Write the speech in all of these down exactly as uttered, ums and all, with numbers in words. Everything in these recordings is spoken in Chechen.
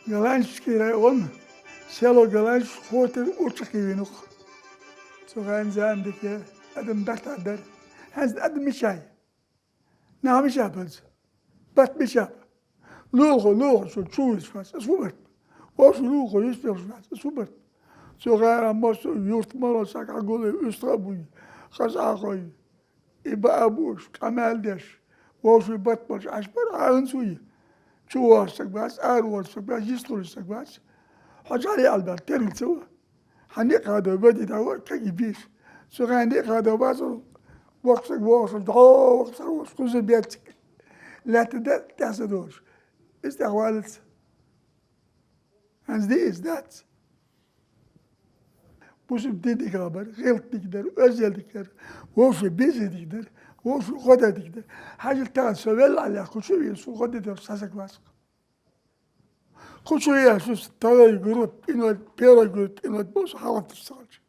Галанчский район, село Галанч, хотел Учахи винух. Цу гӀан зама дика, адам бартадар. ХӀанз адам мичай? Нах мича бац? Бат мича ба? Лулхо, лулхо, цу чу вуйш вац, ас ву барт. Ошу лулхо, юс пелш вац, ас ву барт. Цу гӀара мосу юрт мало сак гӀагуле, уьстагӀа буй, хаза Ӏахой. И баа буш, къамаьл деш, вовший бат болчу Ӏаш бара, Ӏа хӀинца вуй. Чу вогӀуш саг вац, ара вогӀуш саг вац, йистхуьлуш саг вац. Хьо чӀале аьлла бара, терра ца ву. Хьан некъа хадо, бади дӀа вара, каги бийш. Цу гӀан некъа хадо бацал, воккха саг вогӀуш, дӀо воккха саг вогӀуш, кхуза бецциг. Лаьтта да, тӀехь са долуш. Иза тӀехь валац. ХӀанз де иза дац. Бусург дин дика хабар, гӀиллакх дика дар, оьзел дика дар, вовшийн безам дика дар, вовшийн гӀо дар дика дар. Хьажал тахана со велла Ӏалех, кху чу вийна, сон гӀо де долуш цхьа саг вац-кх. Кху чу вийна, сон второй группа инвалид, первой группа инвалид бу со хьалхаташ ца хилча.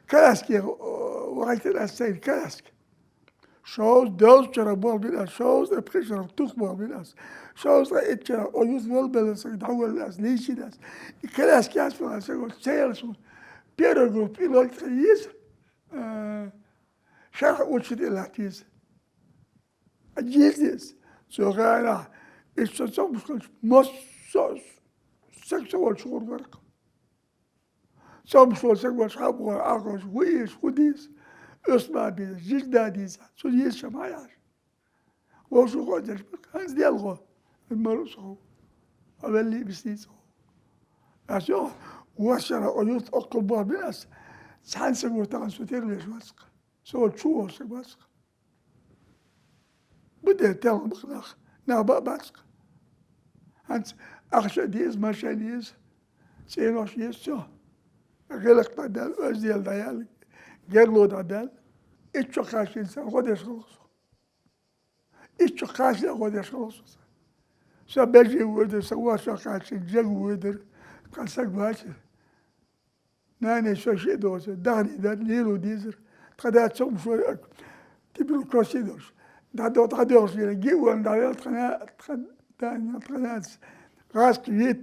Коляске, э, вахийтина ас цайна коляска. Шовзткъа дезткъа шарахь болх бина ас, шовзткъа пхи шарахь тух болх бина ас, шовзткъа итт шарахь, о, юс вала белла саг дӀавелла ас, лийчина ас. И коляска яц вала саг, ца елла суна. Первый группа инвалид хила еза, э, шарахь учитель латта еза. А еза деза. Цу гӀайрахь, иштта со цомгуш хилча, массо а саг ца волчу гӀур вара-кх. Цомгуш волу саг вац хьан боху Ӏахош, хӀун еш, хӀун дийца, оьсма а бийца, жижиг а дийца, цунна еза ша ма яхьаш. Вовшийн гӀо деш бара, хӀинца делла гӀо, мала а со хов, хьо веллий а, висний а со хов. Ас йо, вассара, о, юрт оккхул боху бина ас, цхьана саг ву тахана со тера веш вац-кх, со волчу чу вогӀуш саг вац-кх. Бу де телхина бакъ нах, нах баа бац-кх. ХӀанца ахча а деза, машен а еза, цӀенош а еза, цо. ГӀиллакх дӀадаьлла, оьзда дела дӀаяьлла, герло дӀадаьлла. Итт чу кхаччалц гӀо деш хилла со. Итт чу кхаччалц гӀо деш хилла со. Сан бежа вуьйр дара, сан ворхӀ чу кхаччалц жега вуьйр дара, тхан саг вацара. Нана, со шиъ доцу, дахний дар, лело дезара. Тхан да цомгуш вара, тибру косий долуш. ДӀадо-, дӀадоьлхуш вира, гиъ валла дӀавелла тхан, тхан да-, тхан нанас. ГӀазкхи вет,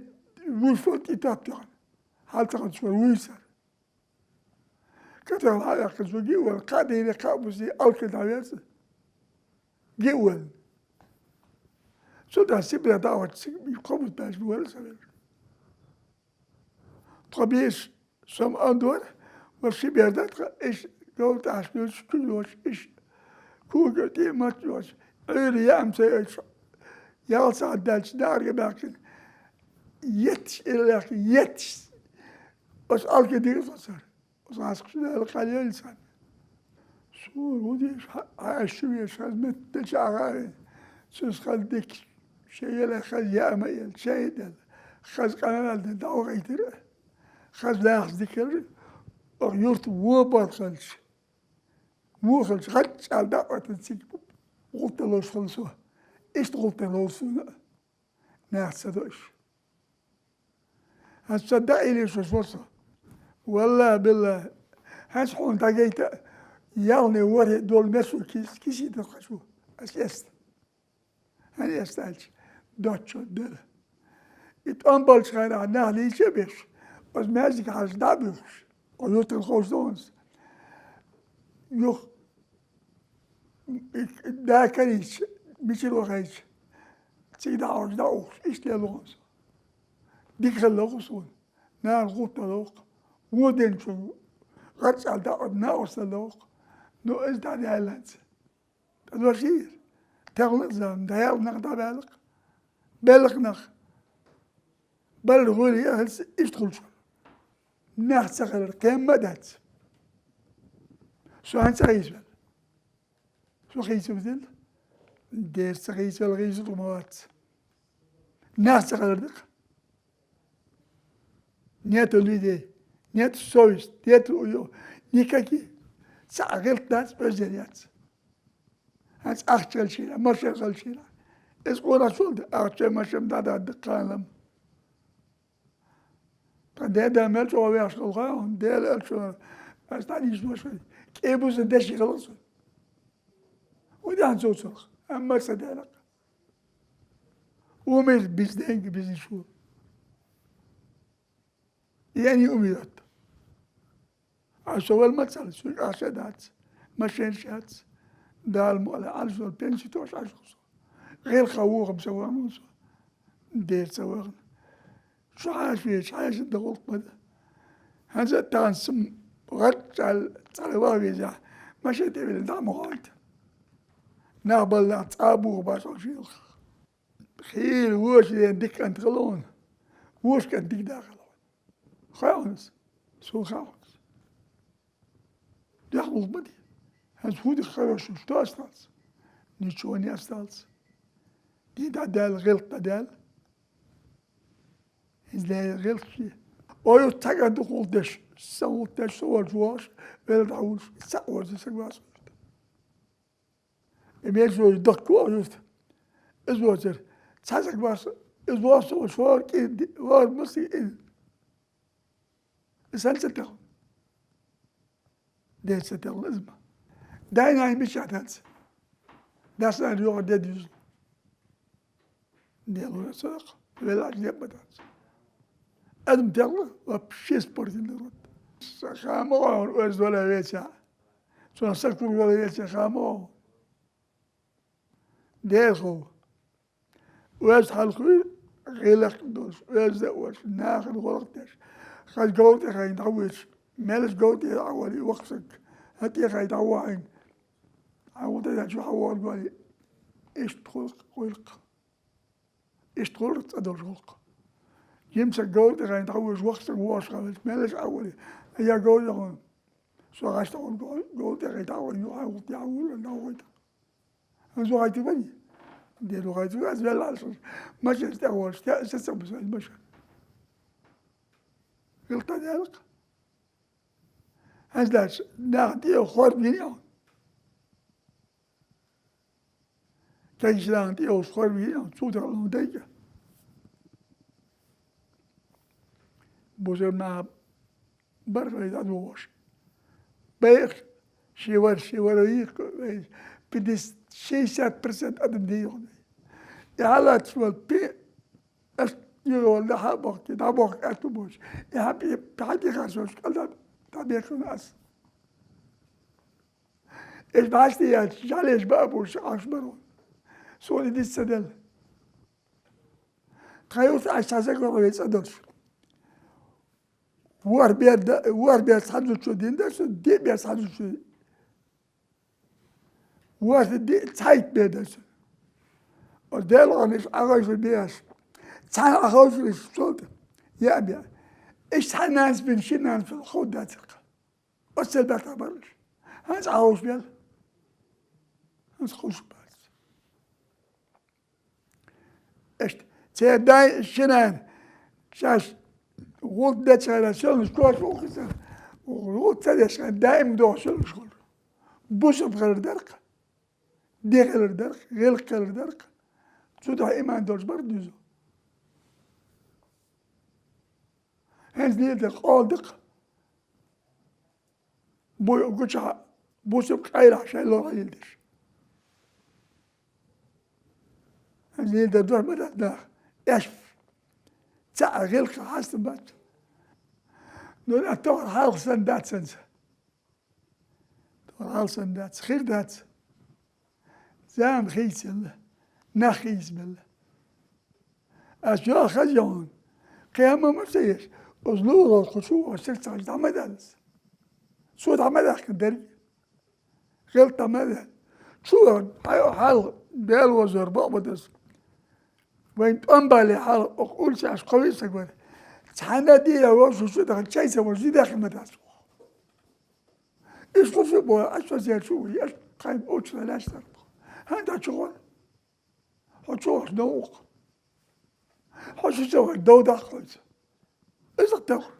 вуьйш волу тӀе таттахана. Хьал ца хилча вара вуьйцара. Катал хьа а яьккхина, цо гиъ валла, кхаа дийне, кхаа бусе алкхе дӀаверза. Гиъ валла. Цу тӀехь Сибре дӀа а вахча, цига кхо бутт баьлча, вара ца вер. Тхо бийш, со ма андора, вара ши бер дан тхан, иш говр тӀехь дуьйцуш, куьг лоцуш, иш кога тӀе а мац йоцуш, Ӏуьйра яа ца йойтуш, ялсагӀат даьлча, даарга баьхкина, етташ, ира лаьхкина, етташ, оцу алкхе дийр со цара. Оцу гӀазкхаша Дала кхел йойла царна. Суна хӀун дийша, хьан, хьан аьшша везаш, хаза меттан чу Ӏаха а вина. Цуьнца хаза дика, шен яле хаза яа ма елла, чай а делла, хаза къамел а дина, дӀавахийтира. Хаза нахаца дика хилира, оха юрта вон бала хилча, вон хилча, гӀад чӀал дӀа а оьттина цига гӀуллакх дан ловш хилла со. Иштта гӀуллакх дан ловш суна а. Нах ца до иш. Ас ца даийла йиш йолуш вара со. Валлахьи, биллахьи, хӀинца хьуна дӀагайта а, ялхне ворхӀе долу месо кис-, кисийта хаза ву. Ас эста. ХӀана эста аьлча, доцчо дара. И тӀом болчу хенахь нах лийча а беш, оцу маьждиге хьажа дӀа а буьгуш, оцу юртана ховш ду хӀинца. Юха, и, да карийча, мичара вахийтча, цига дӀа а хьожуш, дӀа а ухуш, иштта лелла ву хӀинца. Дика хилла ву суна. Нана гӀуллакх дан ловкху. Вон динчуьнга гӀарчӀ аьлла дӀа а, накъосталла ву-кх. Ну, иза дӀа а даьлла хӀинца. ТӀедожий иза. Техна а зама, дӀаяьлла нах дӀабаьлла-кх. Белла-кх нах. Балла гӀуьйле а хилча, иштта хуьлуш. Нах ца хилар кхин а ма дац. Со хӀинца а хийцавелла. Со хийцавелла. Дера ца хийцавелла, хийцалур ма вац. Нах ца хилар ду-кх. Нету людей, нету совести, нету у-, никаких. Цхьа а гӀиллакх дац, оьзда яц. ХӀинца ахча хилча а, машен хилча а. Иза къонахчалла ду, ахча, машен дӀададда кхана-м. Тхан ден-да мел чӀогӀа вехаш долу хан, Дела аьлла шуна, ас дӀадийшина ваша, кӀе буза деши хилла суна. ХӀун даьхна цо цунах? Амма ца даьлла-кх. Умер безденьги беза шу. Яни умият. Ӏа со вал мацал, суьйкъа ша дац, машен шац, Дала мукъ лахь, Ӏа со пенси тош Ӏа со. Гъелха вохам ца вахана со. Дер ца вахана. Шу хьаша веза, хьаша дагӀулт ма да. ХӀанз а тахана сум гӀарчӀал цӀала ваха веза, машен тӀе велла дӀа ма гӀойта. Нах балла цӀа буха баш Ӏа шилха. Хийла воча ден дика кӀант хилла хьуна. Воча кӀант дика даха хилла хьуна. Хаьа хьуна из? Суна хаьа хьуна из. Дехьа гӀулакх ма де. ХӀанз хӀун дика хавеш, что осталось? Ничего не осталось. Дин дӀадаьлла, гӀелт дӀадаьлла. ХӀинца леррина гӀелт ши. Ой, цхьа кӀант дукха гӀулакх деш, сан гӀулакх деш, со волча вогӀуш, велла дӀавуллуш, цхьаъ волча саг вац хьуна. И мел шоаш дахка вогӀу юрта. Из воцар. Цхьа саг вац, из воцу шор кӀи ди-, вор маси и. Из хӀанз ца техна. Ден ца техна из ма. Дай-нана мича дац? Дас-нана йоагӀар де деза. Дела вуьйцу, веллача дебба дац. Адам техна вообще спортивный род. Сан хама гӀор оьзда вала вецахь. Цунах сакур вала вецахь хама гӀор. Дехо. Оьзда хьалхуй гӀиллакх долуш, оьзда а волуш, нахана гӀулакх деш. Хаза говр тӀе хайна дӀавоьдуш, меллаша говр тӀе дӀаволий воккха саг. ХӀан тӀе хайна дӀавахьийна. Хьан гӀулакх деш хьан вогӀу валий. Иштта гӀулакх, гӀулакх. Иштта гӀулакх цӀа долуш гӀулакх. Жимча говр тӀе хайна дӀавоьдуш, воккха саг вогӀуш хилча, меллаша а волий. Я говр яхана. Со гӀаш тӀе гӀур говр тӀе хайна дӀавоьдуш, хьан гӀулакх деш хьан вуьйла, дӀавойту. Зухайту вани? Де зухайту, аз велла алсус. Машен тӀехь волуш, те, се ца бусаль машен. Гилта делкъ. Аз дач, нах тӀе хор гине. Кайш нах тӀе хор гине, цу тӀехь лун дайка. Бузар нах бархӀ вай дӀадогӀуш. Бехк, ши вар, ши вар йийхка вай, пятьдесят, шестьдесят процент адам дийхуна. И хьалаташ вал пи, аш дийхуна хьа а бохки, дӀабохки аьтту боч. И хьа пи, хьа дийхар сош, кӀалда дӀабехкана ас. Эш баьшти яц, жалеш ба а буш, Ӏаш баро. Сони диц ца делла. Тхай уьш Ӏаш цхьа саг вара вай цӀа долуш. ВорхӀ бер да, ворхӀ бер цхьа зудчо дина дара со, диъ бер цхьа зудчо. ВорхӀ диъ цхьайтта бер дара со. Оцу Делан гӀаниш Ӏахайшо беш. Цхьаьна Ӏахайшо беш, цо тӀе яа беа. Иштта цхьа нанас бина, ши нанас бина ховдацарх. Оццул баьрта бара уьш. ХӀанз Ӏаховш бел. ХӀанз ховш бац. Иштта, церан дай шинара шаьш гӀуллакх дечара шелнаш коч ву хезар. ГӀуллакх ца деш, даим дохуш шелнаш хуьлу. Бусалба хилар дарх, де хилар дарх, гӀиллакх хилар дарх. Цу тӀехь иман долуш бара дуьзу. ХӀинца лела дара къола дакха. Буй гучахь, бусалба къайлахь шайн лорхьа йилдеш. Лела дар дуьхьа ма дац нах. Эш. Цхьаъ гӀиллакх хьаста бац. Ну, а тохар хьалха санна дац хӀинца. Тохар хьалха санна дац. Хир дац. Зама хийцаелла, нах хийцабелла. Ас йоах хаза йогӀун. Кхин хӀама ма ца еш. Оцу лулахо кху чу вахча ца хьажа дӀа ма даьлла. Цо дӀа ма даьхкина дерг. ГӀелт дӀа ма даьлла. Чу вахана, хьай хьалха Дела вазор бакъ ма даза. Вайн тӀом бале хьалха, оха уллаш кхо виъ саг вара. Цхьанна а дийна вовшашка чу даха чай ца вара, зи даьхкина ма дац. Иштта кху чу боху, ас вазер чу ву, еш тхайн учу лаьш тара. ХӀан дан чу гӀо? Хьо чу вахча новкъа. Хьо шу ца вахча дов даккха хьоьца. Иза тахара.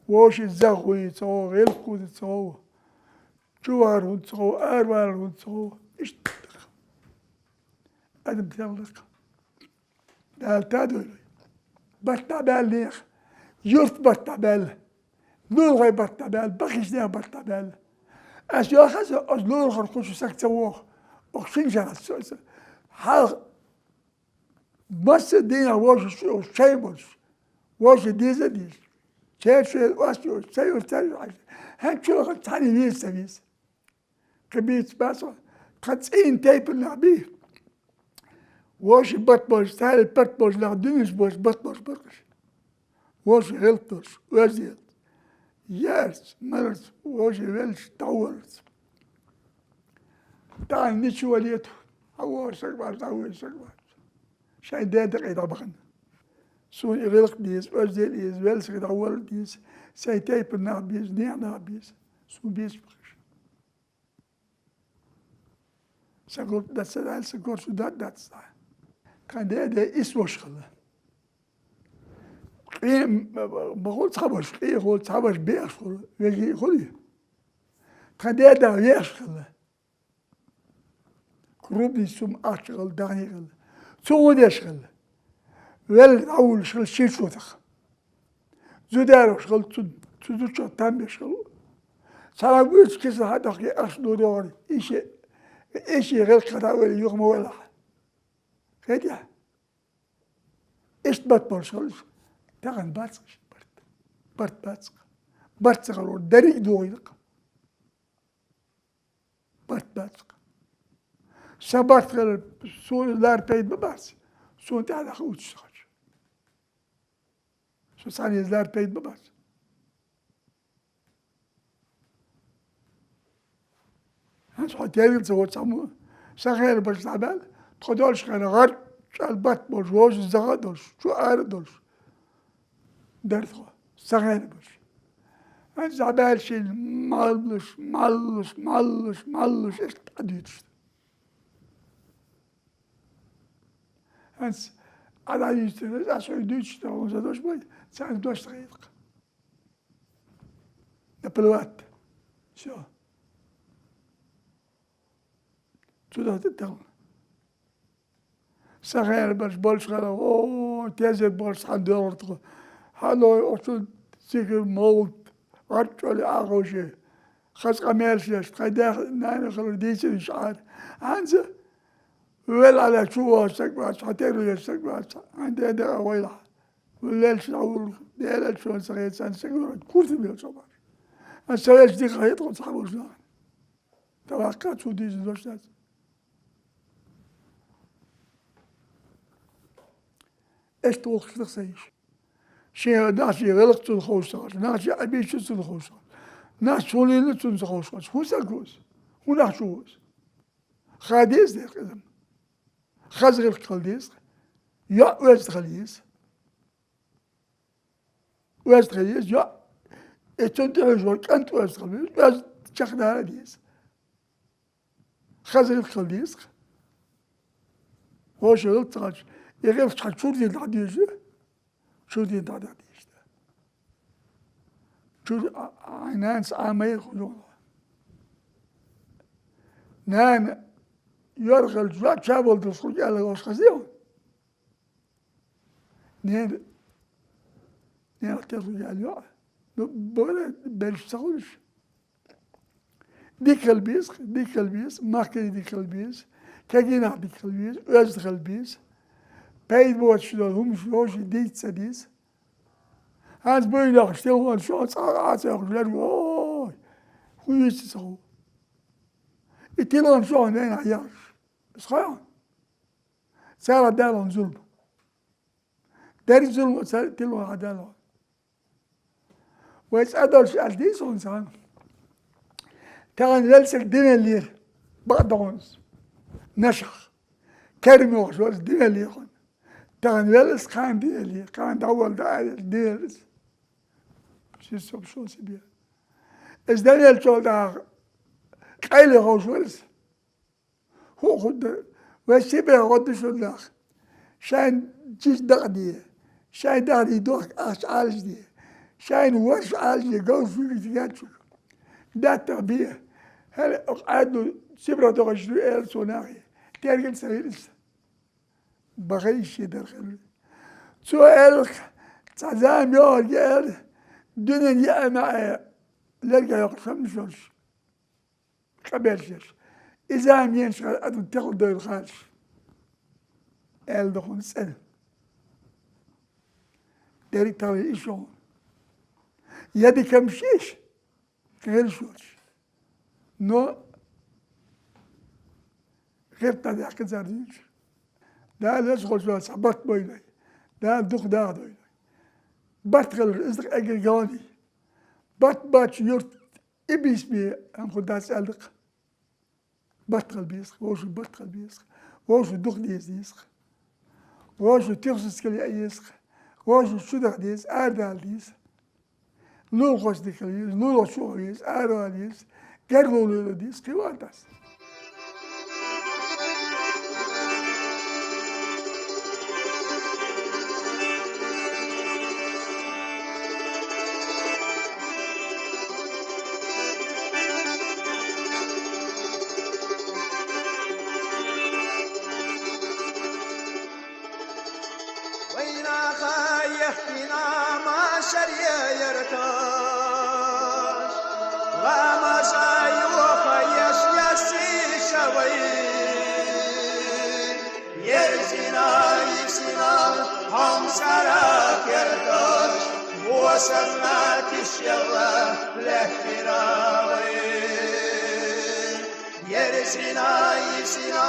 Вовшийн зах вуй ца гӀо, гӀиллакх ву ца гӀо. Чу вахар хӀунда ца гӀо, аравалар хӀунда ца гӀо. Иштта тахара. Адам тел даккха. Дала тадойла. Барт дӀабаьлла нехан. Юрт барт дӀабаьлла. Лулахой барт дӀабаьлла, баххаш нехан барт дӀабаьлла. Ас йоха со, оцу лулахара кху чу саг ца воху. Оха шина шарахь со, со. Хьалха масса а дийнахь вовшашка шайн болуш. Вовшийн деза а дезаш. Кхечу ел оцу йолчу, ца йолчу ца йолчу хьаьжа. ХӀан чу вахана цхьаьна веза ца веза. Кхин бийца бац хьо. Тхан цӀийнан тайпанах бий. Вовшийн барт болуш, царел барт болуш нах дуьненаш болуш барт болуш баркаш. Вовшийн гӀелт долуш, оьзда гӀелт. Яьрца, марарца, вовшийн веллаш, дӀаволларца. Тахана ничего нету. Хьан вовшах саг вац, хьан вовшах саг вац. Шайн ден декъе дӀабахана. Суна и гӀиллакх деза, оьзда гӀелт деза, веллаш саг дӀаволла деза, сайн тайпанах беза, нехан нах беза. Суна безаш бахаш. Сан гурт дац, сан дац, сан гурт шу дац, дац. Тхан ден ден исс ваша хилла. Къен, ма хуьлу цхьабарш, къен хуьлу, цхьабарш бехаш хуьлу, вежарий хуьлу. Тхан ден ден вехаш хилла. Крупный сумма ахча хилла, дахни хилла. Цу гӀо деш хилла. Велла дӀавуллуш хилла ши чу тӀаккха. Зудаьраш хилла цу, цу зудчух там беш хилла. Цхьана буьйцу киса хьан тахке аш ду догӀура, ише, ише гӀелкха дӀа а вели, юха ма велахь. Хетий? Иштта барт болуш хилла. Тахана бац-кх иштта барт. Барт бац-кх. Барт ца хилар дерриг а догӀийла-кх. Барт бац-кх. Сан барт хилар, суна лар пайда ма бац. Суна тӀаьхьа даха уьттуш ца хилча. Со цхьаьна иза лар пайда ма бац. ХӀинца хьо тергал ца воцу цхьаммо, сан хенахь баш дӀабаьлла, тхо долуш хенахь гӀарчӀал барт болуш, вовшашца заха а долуш, чу ара а долуш дара тхо, сан хенахь баш. ХӀинца дӀабаьлла шийна маллуш, маллуш, маллуш, маллуш, иштта дӀадуьйцуш. ХӀинца Ӏа дӀадуьйцуш, аса хьоьга дуьйцуш тахана сан дош бай, царна дош ца хетакх. Наплевать. Всё. Цу даха тӀе тахана. Сан хенахь баш болуш хилла, о, тезет болуш цхьаьна доьлхура тхо. Хьалой оцу цигара мовлат, гӀарчӀоли Ӏаховше. Хаза къамелаш еш, тхайн даьх-нана хилар дийцина уьш Ӏара. ХӀинца велла Ӏа чу вогӀуш саг вац, хьан тера веш саг вац, хьайн ден декъа вайлахь. Ву лелаш дӀавуллу, Делан чуьра ца хетарца, сан гуьрахь куртам йо ца баш. Аса ца велча дика хета тхо цхьаболчу нахана. Тхан ваккха цу дийцина дош дац. Иштта воккхуш даха сан йиша. Шен нах шен гӀиллакх цунна ховш ца хилча, нах шен Ӏабийча цунна ховш ца хилча, нах цунна лелла цунна ца ховш хилча, хӀун саг ву иза? ХӀун нах чу ву иза? Ха деза дера иза-м. Хаза гӀиллакх хила деза. ЙоӀ оьзда хила еза. Оьзда хила еза, йоӀ. И цунна тӀехьожуш волу кӀант оьзда хила веза, оьзда чекхдала а деза. Хаза гӀиллакх хила деза. Вовшийн гӀиллакх ца хилча, и гӀиллакх хьан чуьра дина дӀадийша, чуьра дина дӀадийша. Чуьра а, а, нанас Ӏамайра хӀун йолу. Нана йоьрхалча, йоӀ чаболдалаш хӀун аьлла вовш хаза ю? Нена, нена тера яьлла йоӀ. Ну, бара белш ца хуьлуш. Дика хила беза, дика хила беза, махкарий дика хила беза, кегийнах дика хила беза, оьзда хила беза. Пайда боцуш долу хӀумаш вовшийн дийца ца деза. ХӀанз буйнахуш телефон шо цкъа а ца йоккхуш лерг, ой, хӀун йийца ца хов. И телефон шо вайна яхаш. Ас хойун. Цара даьлла зулма. Дерриг зулма цара тилла вахьа даьлла. Вай цӀа долуш аьлла дийца хьуна цхьаьна. Тахана велсаг динеллера, бакъ догӀунца. Нашах. Кермохуш ваза динеллера хьуна. Тахана велас кхана динеллера, кхана дӀавала даьлла динеллера. Ши соб шо себе. Эс Даниэл чолдаха къайле ховш валас. ХӀуъа хӀунда вай Сибре гӀо ду шуна нах? Шайн чист дакъа де, шайн дахарий дохка ахча Ӏалаш де, шайн ворш Ӏалаш де, говш вуьгаш гечуг. Даттах бе, хӀара Ӏаьдало Сибре дохуш ду, эр цо нахе. Тергал ца хилса. Бахара шен дар хилла. Цо аьлла, цхьа зама йогӀург аьлла, дуьнен яа маьӀе лерга йоккхуш хӀуманаш йолуш. Къамелаш еш. Иза а менаш хьара адам текхал дойла хаьлаш. Аьлла ду хьуна цӀена. Дерриг тахана иш ю хьуна. Я дика мишеш, гӀиршурч. Но гӀиртӀа дехка зар дийчу. Дала везахочо цхьа барт бойнай. Дала дукха даха дойнай. Барт хилар, иза эггара галний. Барт бачу юрт и бийсме хӀама хӀу дац аьлла-кх. Барт хила беза-кх, вовшашка барт хила беза-кх, вовшашка дукха деза деза-кх, вовшашка тихсуцкал яа еза-кх, вовшашка чу даха деза, арадала деза. Лулахошка дика хила еза, лулахо чу ваха веза, аравала еза, гарло лела деза, кхин ван тас. Вайнаха яхкина машаре ярташ, ламаза йоха еш ясси шавай. Ерзина, йисина, хьамсара керташ, босарна тишъелла лехкира вай. Ерзина, йисина,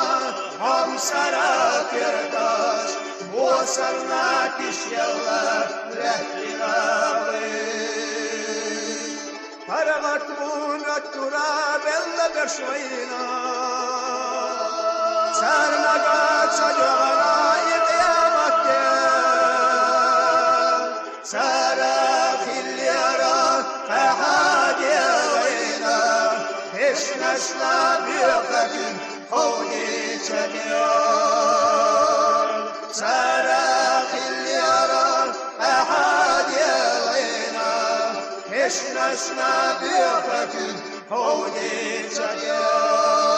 хьамсара керташ, босарна тишъелла лехкира вай. ПаргӀат бунат тура белла берш вайна. Царнага ца догӀана и къияматде. Цара хиллера къахьаде вайна. Хьешнашна бехатин хьовдийца дегӀ. Цара хиллера къахьаде вайна. Хьешнашна бехатин хьовдийца дегӀ.